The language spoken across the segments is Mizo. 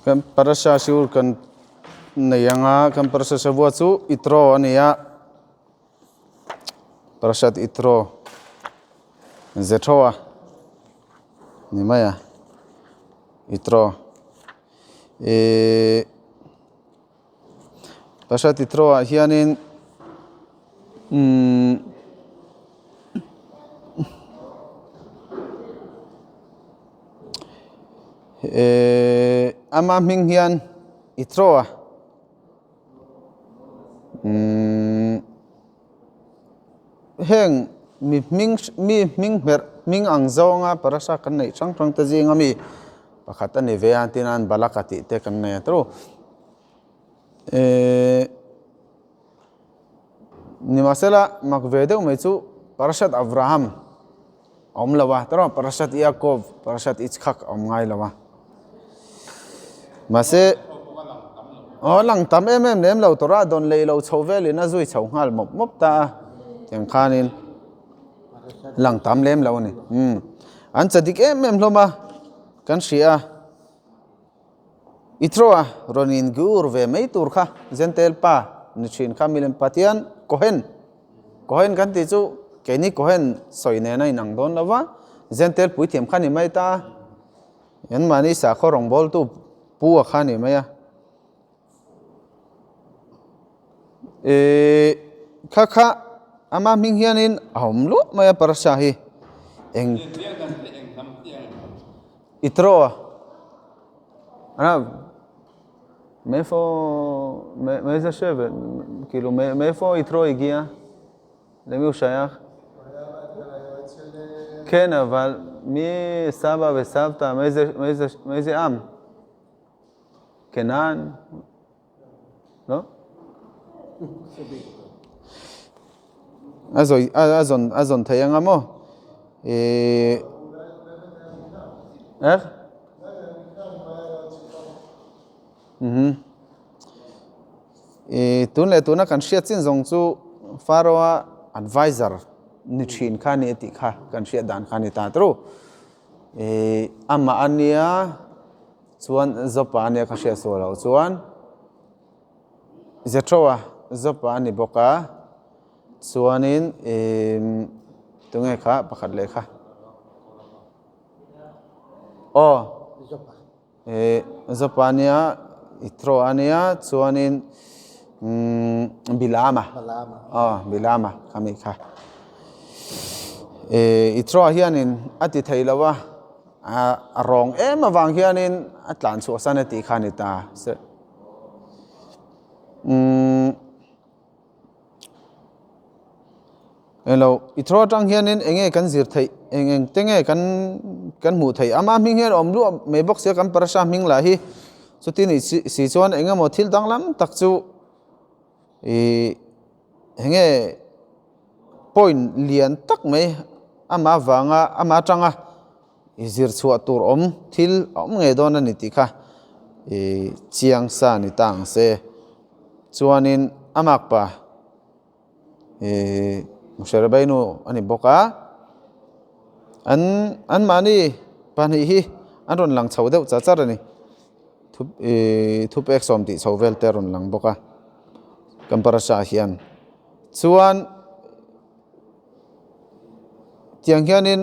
Kan parasha shiur kan nei anga kan parasha shavua chu Itro a ni a, Parashat Itro Zethroa ni mai a, Itro ihh Parashat Itro ah hianin umm Ehh ama hming hian i throw a umm heng mi hming mi hming hmerh hming ang zawnga parasa kan neih hrang hrang te zinga mi pakhat a ni ve a tin an balak a tih te kan nei a tawh ehh nimahsela mak ve deuh mai chu parashat Abraham. A awm lo a, tawrh Parashat Yaakov, Parashat Yitzchak a awm ngai lo a. Mahse, aw lang tam em em lem lo Torah dawn lei lo chho velin a zui chho nghal mawp mawp ta a, tiang khanin lang tam lem lo a ni. Umm, an cha dik em em hlawm a, kan hria a. Ithroa rawn in gur ve mai tur kha Jentail pa ni thin kha milem Pathian Kohen Kohen kan tih chu keini Kohen sawi nena inang dawn lo va, Jentail puithiam kha ni mai ta a, anmahni sakhaw rawngbawltu pu a kha ni mai a. Eee kha kha ama hming hianin a awm luah mai a parasa hi eng Itro a מאיפה מאיזה שבט כאילו מאיפה יתרו הגיע למי הוא שייך? כן אבל מי סבא וסבתא מאיזה עם? כנען? לא? A zawi a zawn a zawn thei anga maw ihh eh mhm ihh tun leh tuna kan hriat chin zawng chu Pharaoh-a adviser ni thin kha a ni a tih kha kan hriat dan kha a ni ta tawrh ihh amah a nia. Chuan Zopa ania ka hriat sual loh chuan Zethroa Zopa a ni bawk a, chuanin imm tunge kha pakhat leh kha aw ih Zopa ania Ithroa ania chuanin umm Bilama aw Bilama kha mi kha ih Ithroa hianin a ti thei lo a. A rawng em avang hianin a tlan chhuah san a tih kha a ni ta. Umm elo i throw atang hianin eng nge kan zir theih eng eng te nge kan kan hmuh theih ama hming hian awm luah mai bawk sia kan parasha hming lah hi chuti ni si chuan eng emaw thil danglam tak chu ih eng nge point lian tak mai ama vanga ama atanga i zir chhuah tur awm thil a awm ngei dawn a ni tih kha ih chiang sa ni ta ang se chuanin a makpa ih Moshe Rabbeinu a ni bawk a an anmahni pahnih hi an rawn lang chho deuh char char a ni thu ih thupek sawm tih chho vel te a rawn lang bawk a kan parasha ah hian. Chuan tiang hianin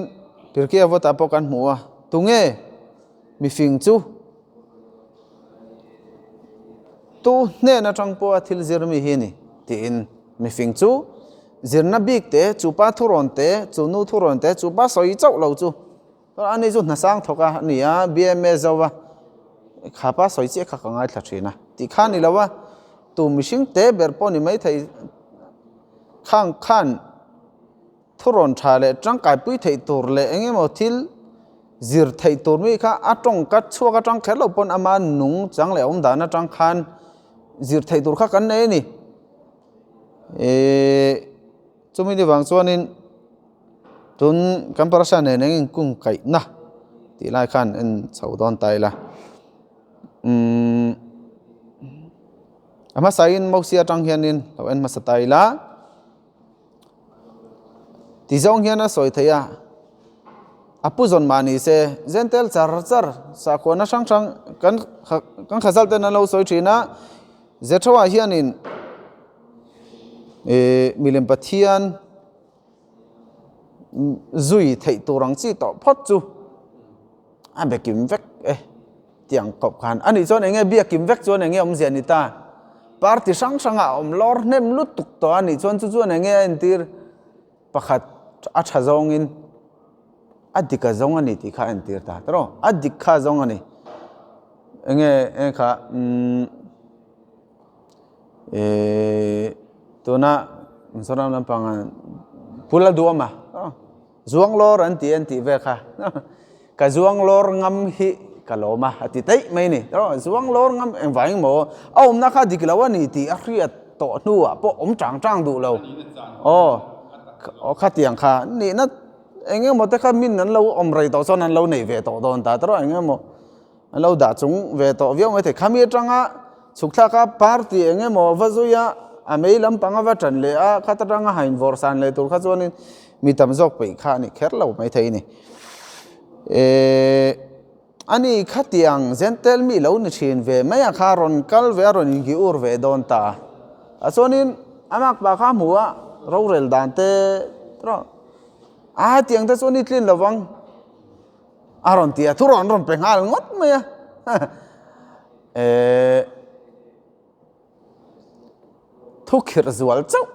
Pirkei Avot-ah pawh kan hmu a, tunge mifing chu tu hnen atang pawha thil zir mi hi a ni tiin mifing chu zirna bik te, chu pa thurawn te, chu nu thurawn te, chu pa sawi chauh lo chu ani chu hnasang thawk a a ni a, BMA zo a, kha pa sawi chiah kha ka ngaithla thin a tih kha a ni lo a. Tu mihring te ber pawh ni maithei khang khan thurawn tha leh tangkaipui theih tur leh eng emaw thil zir theih tur mi kha a tawngka chhuak atang kher lo pawn ama nung chang leh awm dan atang khan zir theih tur kha kan nei a ni. Ehh chumi ni vang chuanin tun kan parasa nen eng inkung kaihna tih lai khan en chho dawn ta ila. Umm a hmasain Mosia atang hianin lo en hmasa ta ila ti zawng hian a sawi theih a. A pu zawn mah ni se, Zentel char char sakhuana hrang hrang kan kan khazal ten an lo sawi thin a, Zethroa hianin ih milem Pathian zui theih tur ang chi tawh phawt chu a be kim vek e tiang khawp khan a nih chuan eng nge biak kim vek chuan eng nge awmzia ni ta party hrang hrangah a awm lawr hnem lutuk tawh a nih chuan chu chuan eng nge a entir. Pakhat a tha zawngin a dik a zawng a ni tih kha a entir ta tawh a dik kha a zawng a ni enge eng kha umm ehh tuna Mizoram lampanga Pula Duama zuang lawr an ti an tih vel kha ka zuang lawr ngam hi ka lawm a a ti daih mai a ni zuang lawr ngam engvang emaw a awmna kha dik lo a ni tih a hriat tawh hnuah pawh awm chang chang duh lo aw aw khatiang kha nihna eng emaw te kha min an lo awm rei tawh chuan an lo nei ve tawh dawn ta tawh eng emaw an lo dah chung ve tawh viau mai thei khami atanga chhuk thlak a party eng emaw va zui a a mei lampang a va tan leh a khat atanga ha invawrh san leh tur kha chuanin mi tam zawk peih kha a ni kher lo mai thei a ni. Eee ani khatiang Zentel mi lo ni thin ve mai a kha rawn kal ve a rawn ingi ur ve dawn ta a. A chuanin a makpa kha hmu a rorel dan te a tiang te chuan i tlin lovang a rawn ti a thu rawn rawn pe nghal ngawt mai a. Eee Thu khirh zual chauh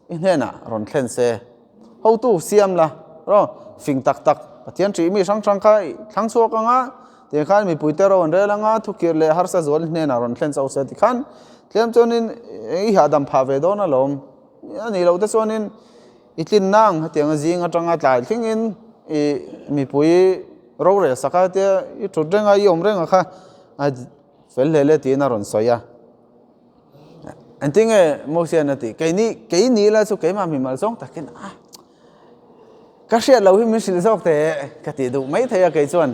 i hnenah rawn thlen se. Hotu siam la, raw fing tak tak Pathian ṭih mi hrang hrang kha i thlang chhuak ang a, tiang khan mipuite ro an rel ang a, thu khirh leh harsa zual i hnenah rawn thlen chauh se tikhan tlem chuanin i hahdam phah ve dawn alawm. A nih loh te chuanin i tlin nang hetiang a zing atanga tlai thlengin i mipui rorel sak a tia i ṭhut reng a i awm reng a kha a fel hle hle tiin a rawn sawi a. Engtinge Mosian a tih? Keini keini la chu keimah mimal zawng takin a ka hriat loh hi min hrilh zawk teh ka tih duh mai thei a kei chuan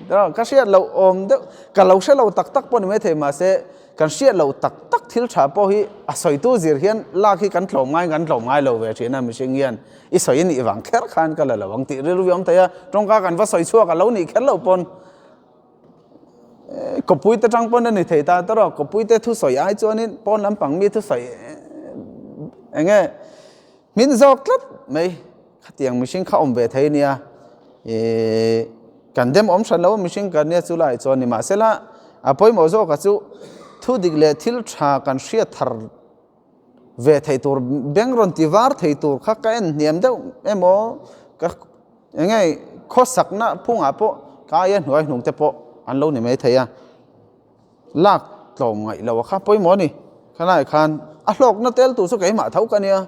ka hriat loh awm deuh ka lo hre lo tak tak pawh ni mai thei mahse kan hriat loh tak tak thil tha pawh hi a sawitu zir hian lak hi kan tlawm ngai kan tlawm ngai lo ve thin a mihring hian i sawi a nih vang kher khan ka la lo ang tih rilru hi awm thei a tawngka kan va sawi chhuak a lo nih kher loh pawn Kawpui te tang pawn a ni thei ta ta rawh kawpui te thusawi ai chuanin pawn lampang mi thusawi eng nge hmin zawk tlat mai khatiang mihring kha awm ve thei nia ih kan dem awm hran lo mihring kan nia chu lai chuan nimahsela a pawimawh zawk a chu thu dik leh thil tha kan hriat thar ve thei tur beng rawn ti var thei tur kha ka en hniam deuh emaw ka eng nge khawsakna phungah pawh ka aia hnuai hnung te pawh an lo ni mai thei a lak tlawm ngaih lo a kha pawimawh a ni khalai khan a hlawkna tel tur chu keimah tho ka nia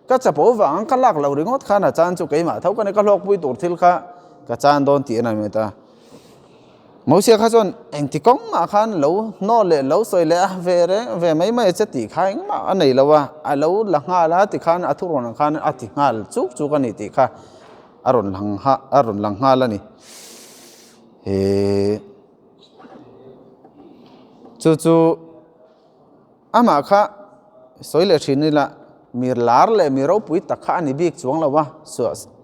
ka chapo vang ka lak lo ringawt khan a chan chu keimah tho ka nia ka hlawkpui tur thil kha ka chan dawn tih a ni mai ta. Mosia kha chuan engti kawngah khan lo hnawl leh lo sawi leh a ve reng ve mai mai a che tih kha engmah a nei lo a, a lo la nghal a tikhan a thurawn ang khan a ti nghal chuk chuk a ni tih kha a rawn lang a rawn lang nghal a ni. He chu chu Amah kha sawi leh thin ila mi lar leh mi ropui tak kha a ni bik chuang lo a,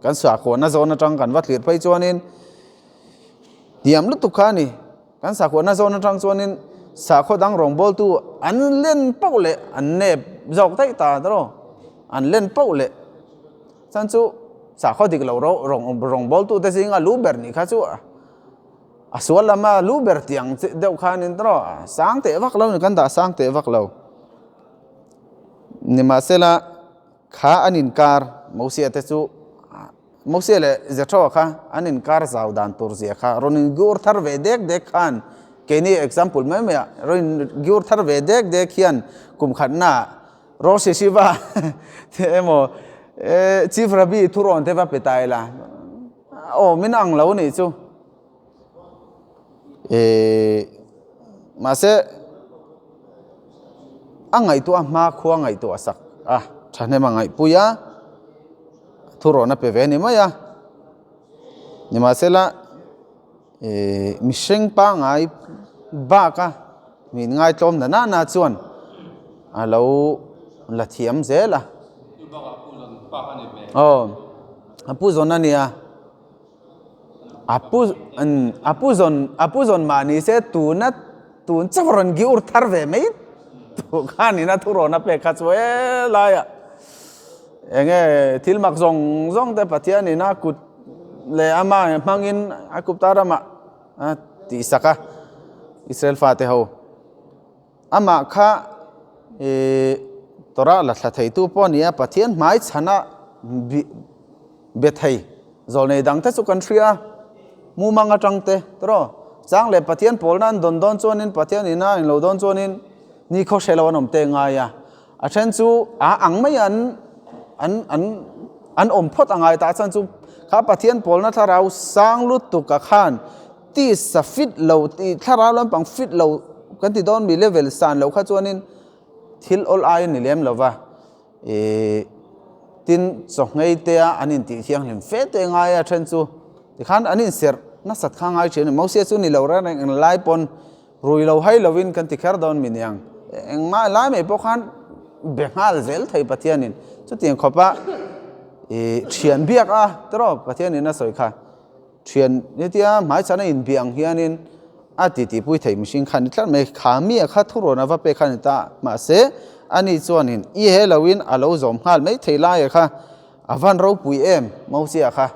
kan sakhuana zawn atang kan va thlir phei chuanin hniam lutuk kha a ni. Kan sakhuana zawn atang chuanin sakhaw dang rawngbawltu an len pauh leh an nep zawk daih ta tawh an len pauh leh chuan chu sakhaw dik lo rawngbawltute zinga lu ber nih kha chu a. A sual lama lu ber tiang deuh khanin tawh sang teh vak lo ni kan dah sang teh vak lo. Nimahsela kha an inkar Mosia te chu Mosia leh Jethro kha an inkar zau dan tur zia kha rawn ingiur thar ve dek dek khan keini example mai mai ah rawn ingiur thar ve dek dek hian kum khatna Rosh Yeshiva te emaw Chief Rabbi thurawn te va pe ta ila Aw min ang lo nih chu eh mahse a ngaihtuah hma khua ngaihtuah sak a thahnem a ngaihpui a thurawn a pe ve a ni mai a nimahsela eh mihring pangngai bak a min ngaitlawm na nana chuan a lo la thiam zel a aw a pu zawn a nia. A pu a pu zawn a pu zawn mah ni se tuna tun chauh rawn giur thar ve mai tur khan in a thurawn a pek kha chu he laiah enge thil mak zawng zawng te Pathian in a kut leh ama hmangin a kupta ramah a tihsak a Israel fate ho. Amah kha ih Torah la thla theitu pawh a ni a, Pathian hmai chhana be thei zawlnei dangte chu kan hria a, mumang atang te tawrh chang leh Pathian pawlna an dawn dawn chuanin Pathian ina an lo dawn chuanin ni khaw hre lo an awm te ngai a, a then chu a ang mai an an an an awm phawt a ngai ta chuan chu kha Pathian pawlna thlarau sang lutuk a khan Tisa fit lo tih thlarau lampang fit lo kan ti dawn mi level san lo kha chuanin thil awl ai a ni lem lo va, ih tin chawhngei te a an intih thianghlim fe te ngai a then chu tikhan an inserh nasat kha ngai thin a ni. Mosia chu ni lo reng reng eng lai pawn rui lo hai lovin kan ti kher dawn mi niang engmah lai mai pawh khan be nghal zel thei Pathianin chutiang khawpa ih thian biak a tawrh Pathianin a sawi kha. Thian hetia hmaichhana inbiah ang hianin a titipui thei mihring kha a ni tlat mai. Kha mi a kha thurawn a va pek kha a ni ta. Mahse, ani chuanin i he loin a lo zawm nghal mai thei laia kha a van ropui em Mosia kha.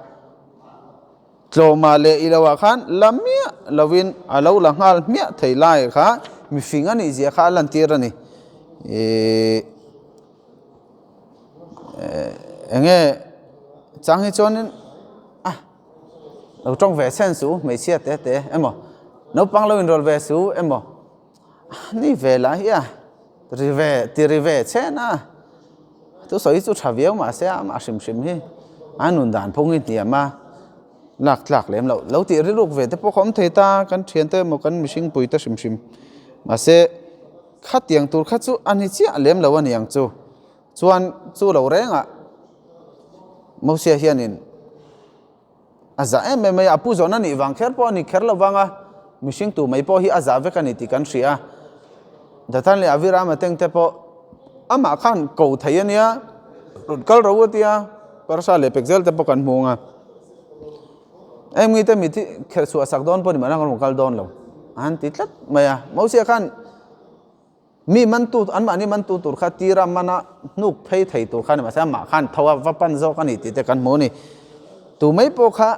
Tlawmah leh i loah khan la miah loin a lo la nghal hmiah thei laia kha mifing a nih zia kha a lantir a ni. Ih enge chang hi chuanin a lo tawng ve chhen su hmeichhia te te emaw naupang lo inrawlh ve su emaw ni ve lah hi a ri ve ti ri ve chhen a thusawi chu tha viau mahse amah hrim hrim hi a nun dan phung hi hniam a lak tlak lem loh lo tih rilruk ve te pawh kha awm thei ta kan thian te emaw kan mihring pui te hrim hrim mahse. Khatiang tur kha chu a ni chiah lem lo a ni ang chu. Chuan chu lo rengah Mosia hianin a zah em em mai a, a pu zawn a nih vang kher pawh a ni kher lo vang a, mihring tu mai pawh hi a zah vek a ni tih kan hria a. Dathan leh Avirama tengte pawh amah khan ko thei a nia, rawn kal ro a tia, Parsa leh Pekzel te pawh kan hmu ang a. Eng mite mit hi khelh chhuah sak dawn pawh ni mahna kan rawn kal dawn lo an ti tlat mai a. Mosia khan mi mantu anmahni mantu tur kha tira mana hnuk phei thei tur kha ni mahse amah khan tho a va pan zawk a ni tih te kan hmu a ni. Tu mai pawh kha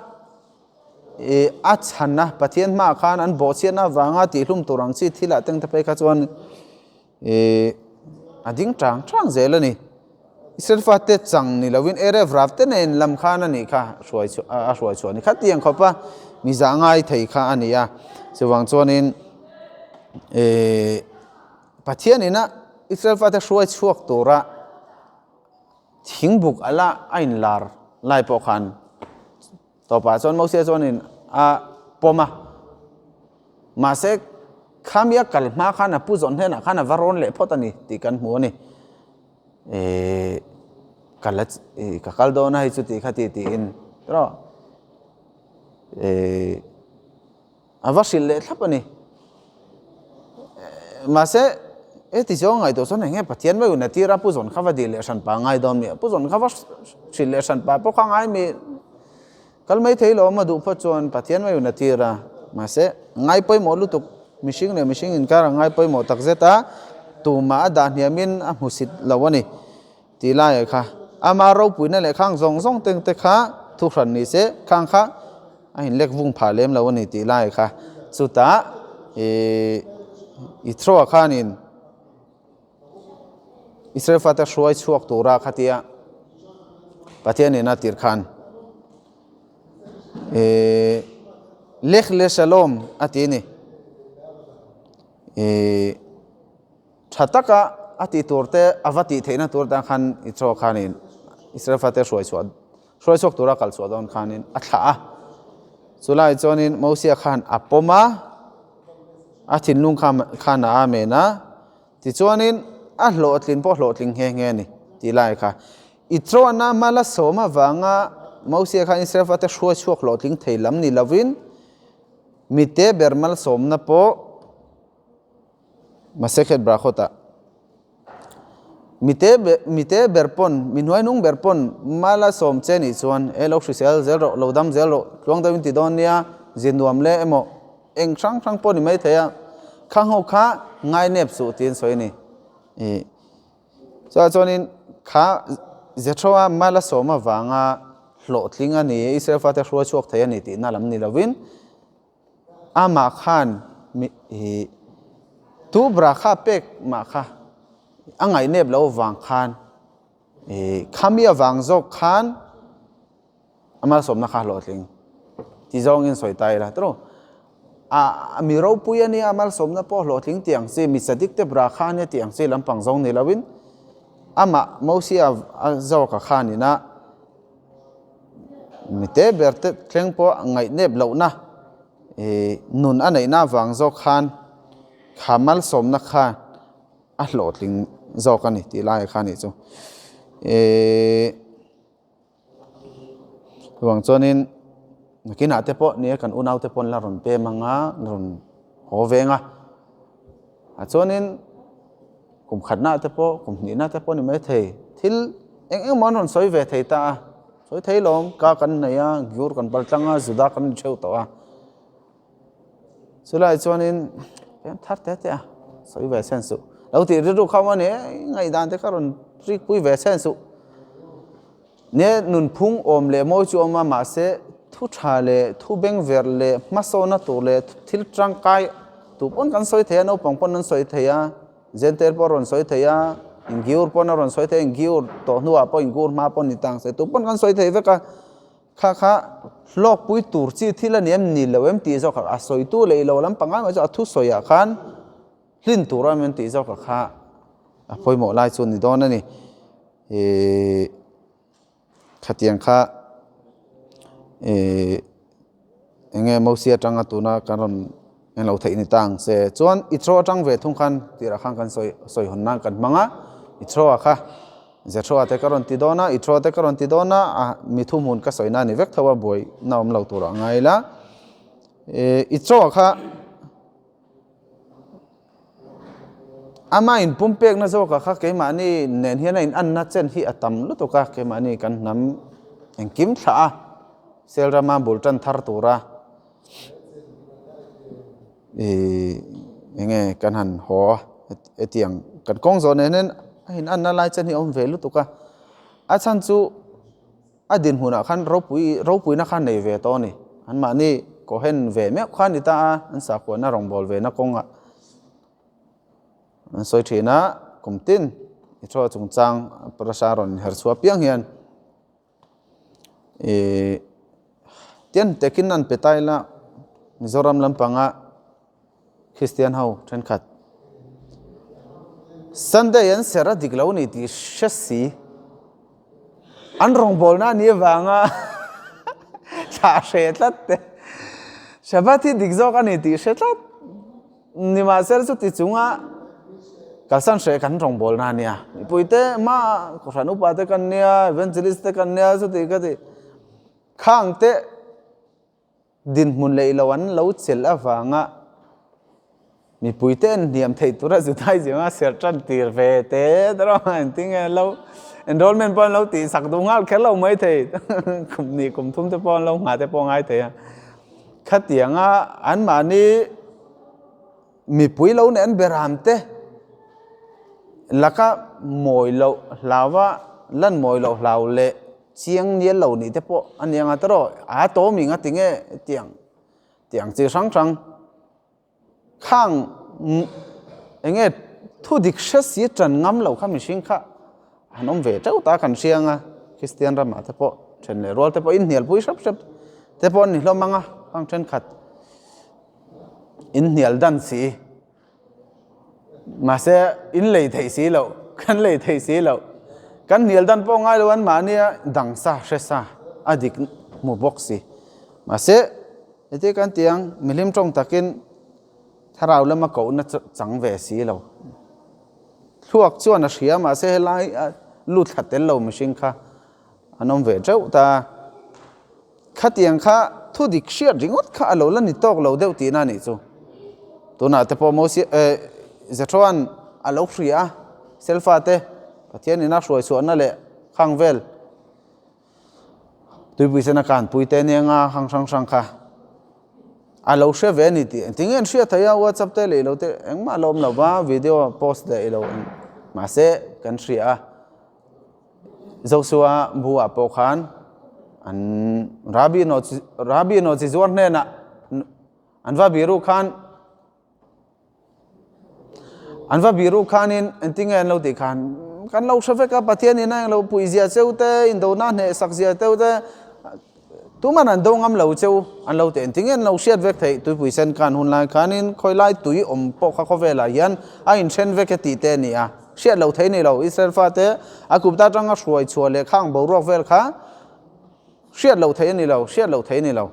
ih a chhan a Pathian hmaah khan an bawhchhiatna avanga tihhlum tur ang chi thil ah tengte phei kha chuan Ih a ding chang chang zel a ni. Israel fate chang ni lovin Erev Rav te nen lam khan a nih kha hruai chhuah a hruai chhuah a ni. Khatiang khawp a mi zah ngai thei kha a ni a. Chuvang chuanin ih Pathian ina Israel fate hruai chhuak tura thingbuk ala a inlar lai pawh khan Tawpah chuan Mosia chuanin a pawm a, mahse khami a kal hma khan a pu zawn hnenah khan a va rawn leh phawt a ni tih kan hmu a ni. Eeh ka la ka kal dawn a hei chu tih kha ti tiin tawh eeh. A va hrilh leh thlap a ni. Mahse, heti zawng ngaihtuah chuan eng nge Pathian meuhin a tir a, Pu Zawn kha va dil leh hran pa ngai dawn mi a? Pu Zawn kha va hrilh leh hran pa pawh kha ngai mi? Kal mai thei lo awm a duh phawt chuan Pathian meuhin a tir a. Mahse, ngai pawimawh lutuk, mihring leh mihring inkar a ngai pawimawh takzet a, tumah a dah hniamin a hmusit lo a ni. Tih laiah kha ama ropuina leh khang zawng zawng teng te kha thu hran ni se, khang kha a inlek vung phah lem lo a ni tih laiah kha chutah ih Ithroa khanin Israel fate hruai chhuak tura khatia Pathianin a tir khan ih Lech le Shalom a ti a ni. Ih. Tha taka a tih tur te a va tih theihna tur tan khan i chaw khanin Israel fate hruai chhuah hruai chhuak tura kal chhuah dawn khanin a thlah a. Chulai chuanin Mosia khan a pawm a, a thinlung kha khan a amen a, tichuanin a hlawhtlin pawh hlawhtling nghe nghe a ni tih lai kha. I chawnna hmala sawm avanga Mosia khan Israel fate hruai chhuak hlawhtling thei lam ni lovin mite ber malsawmna pawh Masechet Brachot-ah. Mite mite ber pawn, mi hnuainung ber pawn mala sawm che nih chuan e lo hrisel zel rawh, lo dam zel rawh, tluang deuhin ti dawn nia, zin nuam le emaw eng hrang hrang pawh ni mai thei a, kha ho kha ngai nep suh tiin sawi a ni. Ih chutah chuanin kha Jethro-a mala sawm avanga hlawhtling a ni, Israel fate hruai chhuak thei a ni tihna lam ni lovin, Amah khan hi tu bra kha pek mah kha a ngaihnep lo vang khan khami avang zawk khan a malsawmna kha hlawhtling ti zawngin sawi ta ila tawh a mi ropui a nia malsawmna pawh hlawhtling tih ang chi mi sadik te bra kha ania tih ang chi lampang zawng ni loin amah Mosia zawka khanina Mite ber te thleng pawh ngaihnep lohna ih nun a neihna avang zawk khan kha malsawmna kha a hlawhtling zawk a ni tih lai kha a nih chu. Ihh chuvang chuanin nakinah te pawh nia kan unau te pawh an la rawn pem ang a, an rawn haw veng a, ah chuanin. Kum khatna te pawh, kum hnihna te pawh ni mai thei. Thil eng eng emaw an rawn sawi ve thei ta a, sawi thei lawm, ka kan nei a, Giur kan pal tlang a, Juda kan ni theuh tawh a. Chulai chuanin pem thar te te a, sawi ve chhen suh. Lo tih rilru kha awm a ni, ngaihdan te kha rawn rikpui ve chhen suh. Nia nunphung awm leh mawi chu awm a, mahse thu tha leh thu bengverh leh hmasawna tur leh thil tangkai tu pawn kan sawi thei a, naupang pawn an sawi thei a, Jentail pawh a rawn sawi thei a, Ingiur pawn a rawn sawi thei a, Ingiur tawh hnuah pawh Ingur hma pawh ni tang se tu pawn kan sawi thei vek a, kha kha hlawkpui tur chi thil a ni em ni lo em tih zawk a sawitu leh ilo lampang ai mai chu a thusawiah khan hlin tur a awm em tih zawk a kha a pawimawh lai chu a ni dawn a ni. Ihh khatiang kha ihh eng nge Mosia atanga tuna kan rawn en lo theih ni ta ang che chuan i throw atang ve thung khan tirah khan kan sawi sawi hawn nan kan hmang a i throw ah kha Jethro ah te ka rawn ti dawn a i throw te ka rawn ti dawn a a mi thuhmun ka sawi na a ni vek tho a buai na awm lo tur a ngai la ihh i throw ah kha. Ama inpumpekna zawkah kha keimahni nen hian a inanna chen hi a tam lutuk a, keimahni kan hnam engkim thlah a, sel rama bul tan thar tura ih eng nge kan han haw a hetiang kan kawng zawh nen hian a inanna lai chen hi a awm ve lutuk a, a chhan chu. A dinhmunah khan ropui ropuina khan nei ve tawh a ni. Anmahni Cohen ve meuh kha a ni ta a, an sakhuana rawngbâwl vena kawngah an sawi ṭhin a, kum tin i thawh chungchang prasha rawn inher chhuah piang hian ih tian takin an pe ta ila Mizoram lampanga Kristian ho thenkhat Sunday an serh a dik lo ni tih hre si. An rawngbawlna a nih avanga thlah hre tlat te. Shabbat hi dik zawk a ni tih hre tlat. Nimahsela chuti chunga kalsan hre kan rawngbawlna a nia. Mipuite hma Kohhran upa te kan nia, Evangelist te kan nia chuti ka ti. Khang te. Dinhmun leh lo an lo chelh avanga mipuite an hniam theih tura Judaism a serh tan tir ve te erawh engtin nge an lo enrollment pawh an lo tih sak duh nghal kher lo mai thei kum hnih kum thum te pawh an lo nghah te pawh ngai thei a. Khatianga anmahni mipui lo nen beram te laka mawi loh hlaua lan mawi loh hlau leh Chiang nial lo nih te pawh a ni anga tawh a tawm ing a ti nge tiang tiang chi hrang hrang khang eng nge thu dik hre si tan ngam lo kha mihring kha an awm ve teuh ta kan hria anga Kristian ramah te pawh then leh rual te pawh inhnial pui hrep hrep te pawh an ni hlawm anga khang thenkhat inhnial dan si. Mahse, in lei theih si loh, kan lei theih si loh. Kan hnial dan pawh ngai lo an mahnia dang sa, hre sa, a dik hmu bawk si. Mahse, heti kan ti ang, mihlim tawng takin thlarau lama kohna chang ve si lo. Thluak chuan a hria, mahse helai lut thla tel lo mihring kha an awm ve teuh ta. Khatiang kha thu dik hriat ringawt kha a lo la ni tawk lo deuh tihna a nih chu. Tunah te pawh Mosia eh Jethroan a lo hria a, Selfa te. Pathian ina hruai chhuahna leh khang vel tuipui sena kanpui te nia khang hrang hrang kha a lo hre ve a ni tih engtin nge an hriat theih a whatsapp te leh ilo te engmah a la awm lo va video post leh ilo mahse kan hria a Joshua bu ah pawh khan an Rabbi nawhchi Rabbi nawhchi zuar hnenah an va biru khan An va biru khanin engtin nge an lo tih khan kan lo hre vek a, Pathianin a englo puih zia cheu te, indona hneh sak zia teu te, tuman an do ngam lo cheu an lo ti. Engtin nge an lo hriat vek theih? Tuipui sen khan hun lai khanin khawi lai tui awm pawh kha khawvelah hian a inthen vek e tih te a ni a, hriat loh theih a ni lo. Israel fate a kupta atanga hruai chhuah leh khang boruak vel kha hriat loh theih a ni lo, hriat loh theih a ni lo.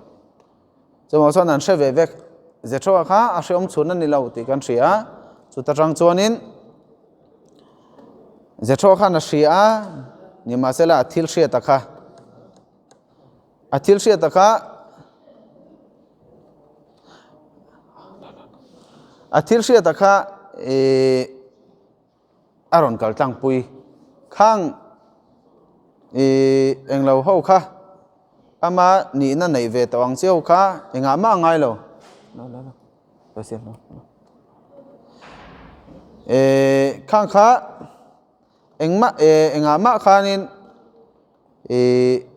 Chuvang chuan an hre ve vek. Zethroa kha a hreawm chhun a ni lo tih kan hria a, chuta tang chuanin Zethroa khan a hria a, nimahsela a thil hriata kha a thil hriata kha a thil hriata kha ih a rawn kal tlangpui khang ih englo ho kha ama nihna neih ve tawh ang chiau kha engah mah a ngai lo eh khang kha engmah eh engah mah khanin ih.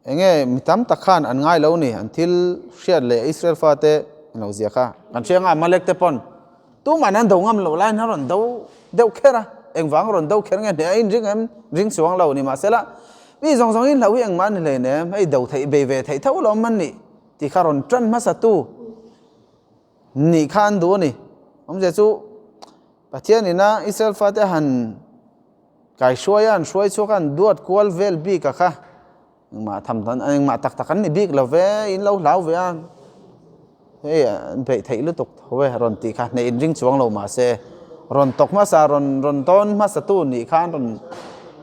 Eng nge mi tam tak khan an ngai lo ni, an thil hriat leh Israel fate an lo zia kha. Kan hria anga Amalek te pawn tuman an do ngam loh laiin a rawn do deuh kher a, engvang a rawn do kher nge hneh a inring em ring chuang lo ni mahsela mi zawng zawng in hlo hi engmah a ni hlei nem, hei do theih bei ve theih tho lo awm an nih tih kha rawn tan hmasa tu nih kha an duh a ni. Awmzia chu Pathian ina Israel fate han Kaihruai a an hruai chhuak a an duat kual vel bik a kha engmah tham dan engmah tak tak an ni bik lo ve in lo hlau ve a hei an beih theih lutuk tho e rawn tih kha hneih in ring chuang lo mahse rawn tawk hmasa rawn rawn tawn hmasa tu nih khan rawn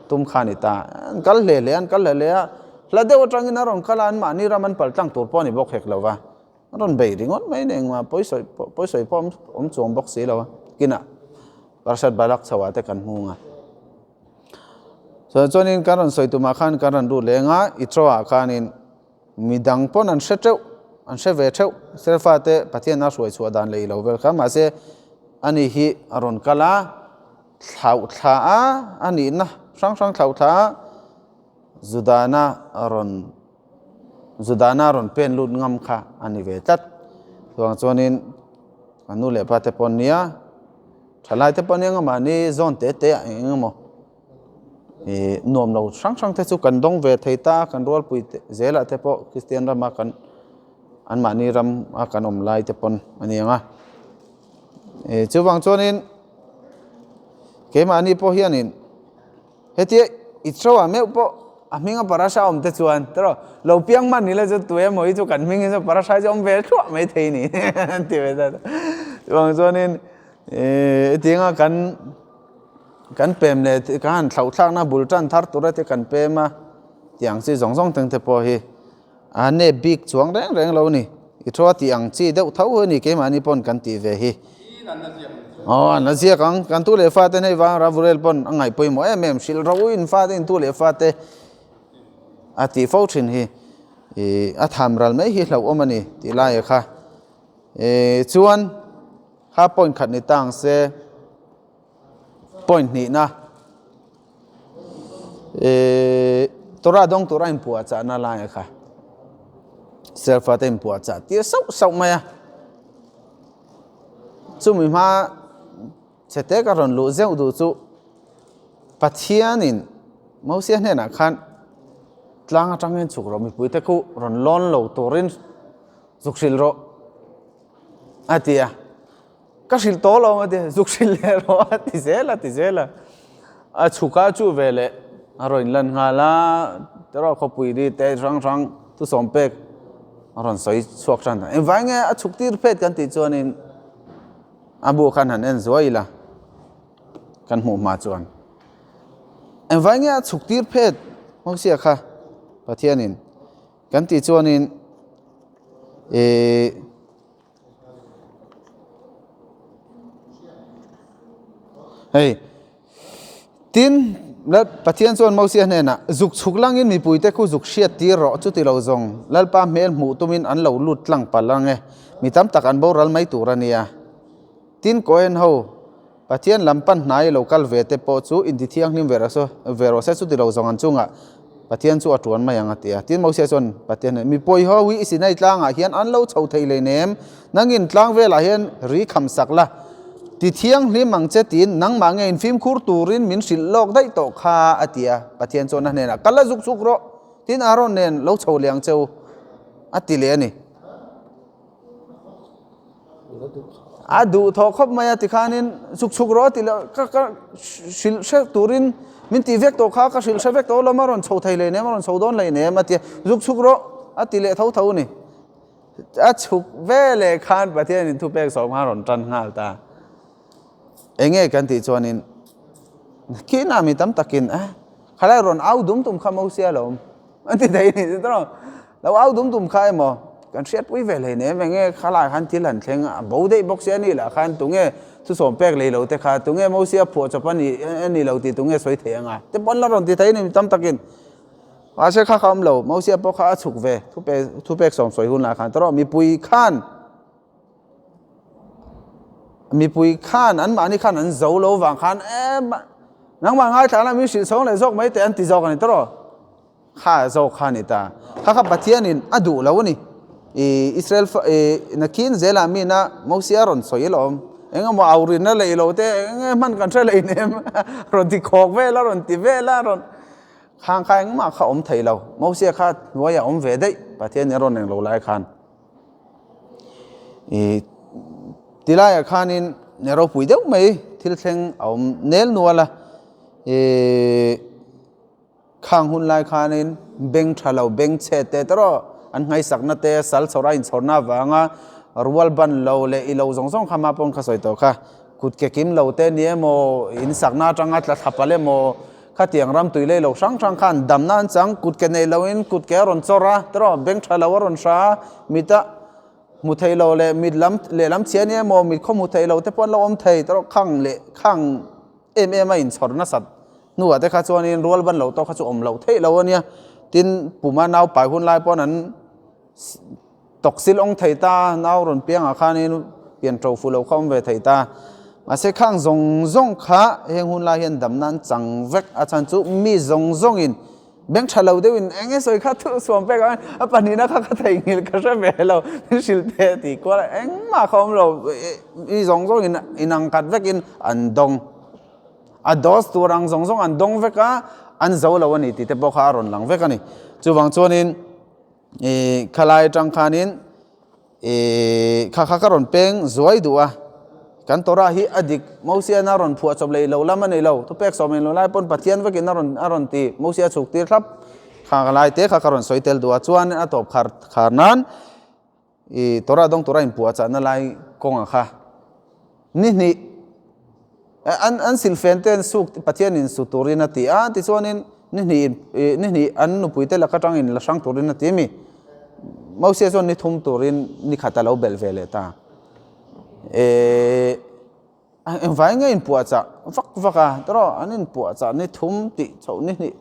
tum kha a ni ta an kal hle hle a an kal hle hle a hla deuh atangin a rawn kal a anmahni ram an pal tlang tur pawh a ni bawk hek lo va. A rawn bei ringawt mai nen engmah pawisawi pawh pawisawi pawh awm chuang bawk si lo a kinah Parashat Balak chho ah te kan hmung a chuan chuanin kan rawn sawi tumah khan kan rawn lut leng a i chaw ah khanin midang pawn an hre teuh an hre ve theuh Serfa te Pathian a hruai chhuah dan lei lo vel kha mahse ani hi a rawn kal a thlauh thla a a nihna hrang hrang thlauh thla a Judana a rawn Judana rawn pen lut ngam kha a ni ve tlat. Chuvang chuanin a nu leh pa te pawh nia, thalai te pawh nia nga mahni zawn te te ah eng eng emaw ih nuam lo hrang hrang te chu kan dawng ve thei ta, kan rualpui te zelah te pawh Kristian rama kan anmahni ram a kan awm lai te pawn a ni ang a. Ih chuvang chuanin keimahni pawh hianin. Hetia i throw-ah meuh pawh a hminga parasha awm te chuan tiraw lo piang hman nila chu tu emaw hi chu kan hming hi chu parasha chu awm ve thluah mai thei ni an ti ve ta chuvang chuanin ih hetianga kan kan pem leh kan han thlauh thlakna bul tan thar tura te kan pem a tiang chi zawng zawng teng te pawh hi A nep bik chuang reng reng lo ni. I thu a tih ang chi deuh tho a ni keimahni pawn kan tih ve hi. Aw an la ziak ang. Kan tu leh fate hei vang Ravurel pawn a ngaih pawimawh em em. Hrilh ro in fate in tu leh fate a tih fo thin hi. I a tham ral mai hi hlauhawm a ni tih lai a kha. I chuan kha point khat ni ta ang se. Point hnihna eh Torah dawng tura inpuah chahna lai kha Serfa te inpuah chah tir sauh sauh mai a chumi hma chhe te ka rawn luh zeuh duh chu Pathianin Mosia hnenah khan tlang atangin chhuk rawh mipui te khu rawn lawn lo turin zuk hrilh rawh a ti a. Ka hrilh tawh lo ang a ti, zuk hrilh leh rawh a ti zel a ti zel a. A chhuk a chu ve leh a rawn inlan nghal a, tiraw khawpui ri te hrang hrang thusawm pek a rawn sawi chhuak tan a. Engvai nge a chhuk tir phet kan tih chuanin a bu khan han en zuai ila kan hmuh hma chuan. Engvai nge a chhuk tir phet Mosia kha Pathianin kan tih chuanin ih. Hei. Tin, Pathian chuan Mosia hnenah, Zuk chhuk langin mipuite khu zuk hriat tir rawh, chuti lo zawng Lalpa hmel hmuh tumin an lo lut tlang palh ang e, mi tam tak an boral mai tur a nia. Tin, Cohen ho, Pathian lam pan hnai lo kal ve te pawh chu inti thianghlim ve rawh se, chuti lo zawng an chungah Pathian chu a tuan mai ang a ti a. Tin, Mosia chuan Pathian hnenah, Mipui ho hi i Sinai tlangah hian an lo chho thei lei nem, Nangin tlang velah hian ri kham sak la, ti thianghlim ang che tiin nangmah nge infimkhur turin min hrilh lawk daih tawh kha a ti a. Pathian chuan a hnenah, Kal la zuk chuk rawh, tin Aaron nen lo chho leh ang che u, a ti leh a ni. A duh thawh khawp mai a tikhanin zuk chuk rawh a ti leh, ka ka hrilh hre turin min tih vek tawh kha, ka hrilh hre vek tawh lawm a rawn chho thei lei nem, a rawn chho dawn lei nem a ti a, zuk chuk rawh a ti leh tho tho a ni. A chhuk ve leh khan Pathianin thupek sawm khan rawn tan nghal ta. Enge kan tih chuanin kinah mi tam takin eh khalai rawn au dum dum kha Mosia lo awm an ti thei ni tawh lo au dum dum kha emaw kan hriatpui ve hlei nem enge khalai khan thil han thleng a bo daih bawk sia ni lah khan tunge thusawm pek lei lo te kha tunge Mosia phuah chawp a ni a ni lo tih tunge sawi thei anga te pawn la rawn ti thei ni mi tam takin. Mahse kha kha awm lo, Mosia pawh kha a chhuk ve, thupek sawmsawi hun lah khan tawrh mipui khan mipui khan anmahni khan an zo lo vang khan em nangmah ngaithla la min hrilh chhawng leh zawk mai teh an ti zawk a ni tawrh kha zawk kha a ni ta kha kha Pathianin a duh lo a ni i Israel nakin zelah mina Mosia rawn sawi alawm engemaw aurinna lei lo te enge hman kan hre lei nem rawn ti khawk vel a rawn ti vel a rawn Khang kha engmah kha awm thei lo. Mosia kha hnuaiah awm ve daih, Pathian in a rawn eng lo lai khan. I tilaiah khanin ropui deuh mai thil thleng a awm nel nual a. I khang hun lai khanin beng tha lo, beng chhe te te rawh an nghaisakna te, sal chhawr a inchhawrna avanga rual ban lo leh i lo zawng zawng kha mah pawn kha sawi tawh kha. Kut ke kim lo te ni emaw, in sakna atanga tla thla palh emaw, khatiang ram tui lei lo hrang hrang khan damna an chang, kut ke nei loin kut ke a rawn chawr a, tiraw beng tha lo a rawn hra a, mit a hmu thei lo leh mit lam lehlam chhia ni emaw, mit khaw hmu thei lo te pawh an lo awm thei, tiraw khang leh khang em em a inchhawr nasat hnuah te kha chuanin rual ban lo tawk kha chu awm loh theih lo a nia, tin puma nau pai hun lai pawn an. Tawksil awng thei ta, nau rawn piangah khanin pian ṭo fuh lo kha awm ve thei ta. Mahse khang zawng zawng kha heng hun lai hian damna an chang vek a chhan chu mi zawng zawngin beng ṭha lo deuhin eng nge sawi kha thu suam pek ang a pahnihna kha ka theihnghilh ka hre ve lo min hrilh teh tih kual a engmah kha awm lo mi zawng zawngin inang khat vekin an dawng a dose tur ang zawng zawng an dawng vek a an zo lo a ni tih te pawh kha a rawn lang vek a ni. Chuvang chuanin. I khalai atang khanin i kha kha ka rawn peng zuai duh a, kan Torah hi a dik Mosian a rawn phuah chawp leh lo lam a nei lo, thupek sawm eng lo lai pawn Pathian vekin a rawn a rawn ti Mosia chhuk tir thlap kha ka lai te kha ka rawn sawi tel duh a, chuan a tawp khar khar nan i Torah dawng tura inpuah chahna lai kawngah kha ni hnih an an silfen te an suk Pathian in su turin a ti a, tichuanin ni hnih ni hnih an nupui te laka tangin la hrang turin a ti a mi. Mosia chuan ni thum turin ni khat a lo belh ve leh ta. Engvai nge inpuahchah vak vak a tawrh an inpuahchah ni thum tih chhoh ni hnih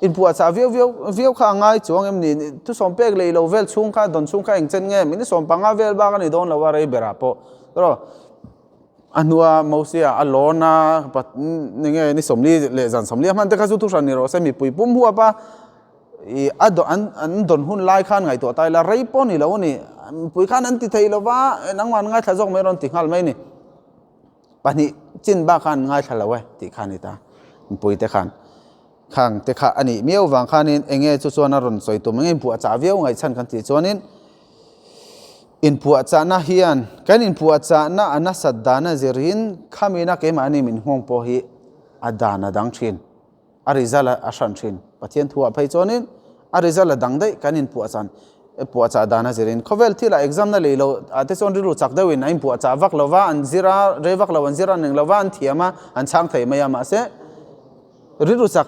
inpuahchah viau viau viau kha a ngai chuang em ni thusawm pek lei lo vel chhung kha dawn chhung kha eng chen nge min sawm panga vel bak a ni dawn lo a rei berah pawh tawrh a hnua Mosia a lawn a ni nge ni sawmli leh zan sawmli a hman te kha chu thuhran ni rawh se mipui pum huap a I a an an dawn hun lai khan ngaihtuah ta ila rei pawh ni lo a ni. Mipui khan an ti thei lo va, nangmah an ngaithla zawk mai rawn ti nghal mai a ni. Pahnih chin bak khan an ngaithla lo e tih kha a ni ta. Mipui te khan khang te kha a nih miau vang khanin eng nge chu chuan a rawn sawi tum eng nge inpuahchah viau ngaihchhan kan tih chuanin inpuahchahna hian kan inpuahchahna a nasat dan a zirin khamina keimahni min nghawng pawh hi a dan a dang thin. A result a hran thin. Pathian thu ah phei chuanin a result a dang daih kan inpuahchan puahchah dan a zirin khawvel thil ah exam na lei lo ah te chuan rilru chak deuh in a inpuahchah vak lo va an zir a rei vak lo an zir a ning lo va an thiam a an chhang thei mai a mahse rilru chak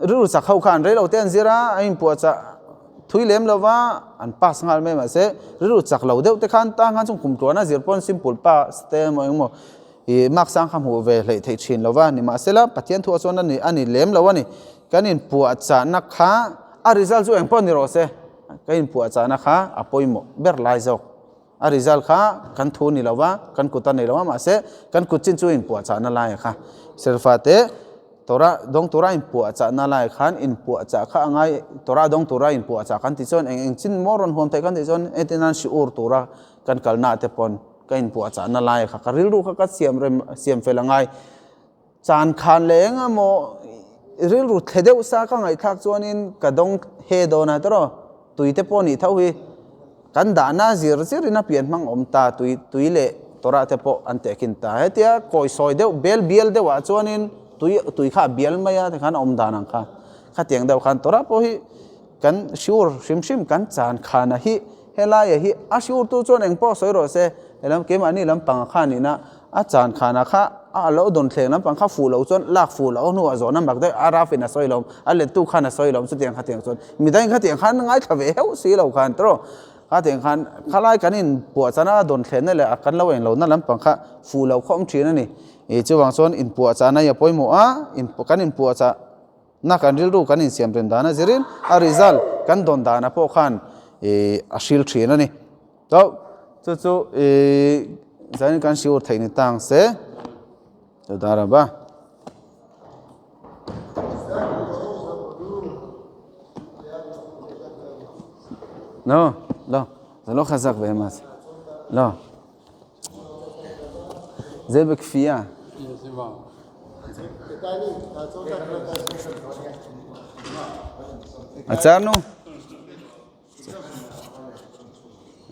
rilru chak ho khan rei lo te an zir a a inpuahchah thui lem lo va an pass nghal mai mahse rilru chak lo deuh te khan tang khan chung kum tluan a zir pawn simple pass te emaw engemaw. Ih mark sang kha hmuh ve hleih theih thin lo va, nimahsela Pathian thuah chuan a ni a ni lem lo a ni. Kan inpuahchahna kha a result chu engpawh ni rawh se, kan inpuahchahna kha a pawimawh ber lai zawk. A result kha kan thu ni lo va, kan kut a nei lo va, mahse kan kut chin chu inpuahchahna lai a kha. Serfa te Torah dawng tura inpuahchahna lai khan inpuahchah kha a ngai, Torah dawng tura inpuahchah kan tih chuan eng eng chin maw rawn huam theih kan tih chuan entirnan shiur tura kan kalna te pawn ka inpuahchahna lai kha ka rilru kha ka siam rem siam fel a ngai. Chan khan leh eng emaw rilru thle deuh sa ka ngaihthlak chuanin ka dawng he dawn a tawrh tui te pawh nih tho hi kan dahna zir zirin a pian hmang awm ta tui tui leh tawrah te pawh an tehkhin ta. Hetia kawi sawi deuh bel bial deuhah chuanin tui tui kha a bial mai a tikhan a awm dan ang kha. Khatiang deuh khan tawrah pawh hi kan sure hrim hrim kan chan khana hi helaia hi a sure tu chuan eng pawh sawi rawh se helam keimahni lampang kha nihna a chan khana kha a lo dawn thleng lampang kha fuh loh chuan lak fuh loh hnuah zawhna mak daih a rafin a sawi lo a lettu khan a sawi lo chutiang khatiang chuan midang khatiang khan ngaithla ve heuh si lo khan tawrh khatiang khan khalai kan in puahchana a dawn thlenna leh a kan lo eng lohna lampang kha fuh loh kha awm thin a ni ih chuvang chuan inpuahchahna hi a pawimawh a kan inpuahchah Na kan rilru kan insiam rem dan a zirin a result kan dawn danah pawh khan ih a hril thin a ni. To chu chu ih zanin kan hriur theih ni tang se toda raba. לא, לא, זה לא חזק בהמה זה, לא. זה בכפייה. עצרנו?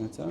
עצר?